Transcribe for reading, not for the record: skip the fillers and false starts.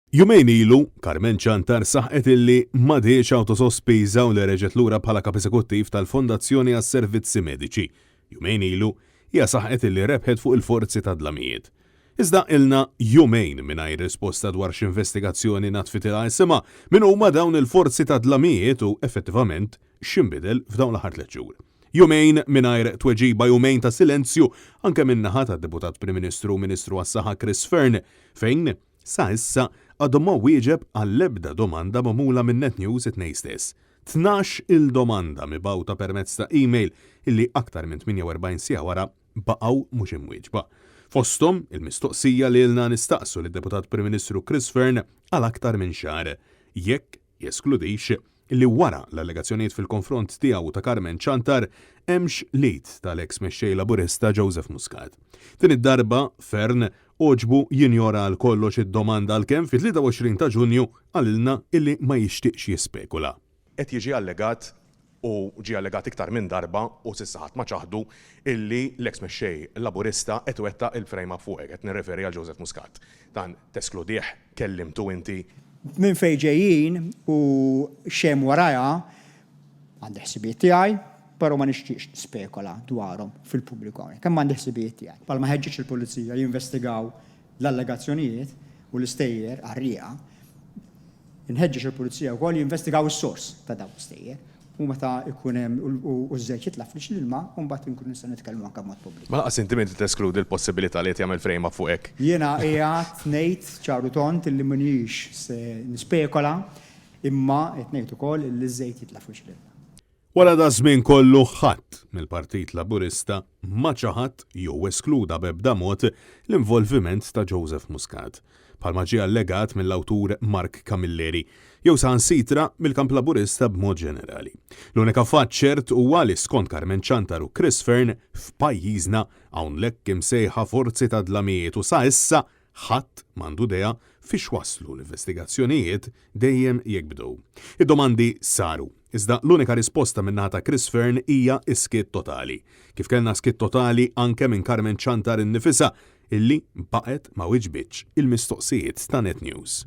Jumejn ilu, Carmen Ciantar saħqet illi m'għadhiex awtosospiża u li reġgħet lura bħala Kap Eżekuttiv tal-Fondazzjoni għas-Servizzi Mediċi. Jumejn ilu, hija saħqet illi rebħet fuq il-forzi tad-dlamijiet. Iżda ilna jumejn mingħajr risposta dwar x'investigazzjoni naddfitilha isimha, min huma dawn il-forzi tad-dlamijiet u effettivament x'inbidel f'dawn l-aħħar tlett xhur. Jumejn mingħajr tweġiba, jumejn ta' silenzju anke min-naħa tad-Deputat Prim Ministru u Ministru għas-Saħħa Chris Fearne fejn Sa issa għadu ma wieġeb għall-ebda domanda magħmula minn Net News it-Tnejn stess. 12-il domanda mibgħuta permezz ta' email illi aktar minn 48 siegħa wara baqgħu mhux imwieġba. Fosthom il-mistoqsija li ilna nistaqsu lid-Deputat Prim Ministru Chris Fearne għal aktar minn xahar, jekk jeskludix li wara l-allegazzjonijiet fil-konfront tiegħu u ta' Carmen Ciantar hemmx l-id tal-eks mexxej Laburista Joseph Muscat. Din id-darba Fearne għoġbu jinjora għal kollox id-domanda għalkemm fit-23 ta' Ġunju qalilna illi ma jixtieqx jispekula. Qed jiġi allegat u ġie allegat iktar minn darba u s'issa ħadd ma ċaħdu illi l-eks mexxej Laburista qed iwettaq il-frame up fuqek, qed nirreferi għal Joseph Muscat. Dan teskludih? Kellimtu inti? Minn fejn ġejjin u x'hemm warajha, għandi ħsibijiet tiegħi, però ma nixtieqx nispekola dwarhom fil-pubbliku hawnhekk, imma għandi ħsibijiet tiegħi. Bħalma ħeġġeġ lill-Pulizija jinvestigaw l-allegazzjonijiet u l-istejjer qarrieqa, inħeġġeġ il-Pulizija wkoll jinvestigaw is-sors ta' dawn l-istejjer u meta jkun hemm u ż-żejt jitla' f'wiċċ l-ilma u mbagħad inkunu nistgħu nitkellmu anke b'mod pubbliku. Ma lanqas inti m'inti teskludi l-possibilità li qed jagħmel frame up fuqek. Jiena qiegħed ngħid ċar u tond illi m'iniex se nispekola imma qed ngħid ukoll illi ż-żejt jitla' f'wiċċ l-ilma. Wara daż-żmien kollu ħadd mill-Partit Laburista ma ċaħad jew eskluda b'ebda mod l-involviment ta' Joseph Muscat, bħalma ġie allegat mill-awtur Mark Camilleri, jew saħansitra mill-kamp Laburista b'mod ġenerali. L-unika fatt ċert huwa li skont Carmen Ciantar u Chris Fearne f'pajjiżna hawn l-hekk imsejħa forzi ta' dlamijiet u sa issa Ħadd m'għandu idea fiex waslu l-investigazzjonijiet dejjem jekk bdew. Id-domandi saru, iżda l-unika risposta min-naħa ta' Chris Fearne hija s-skiet totali. Kif kellna skiet totali anke minn Carmen Ciantar innifisha illi baqgħet ma wiġbitx il-mistoqsijiet ta' Net News.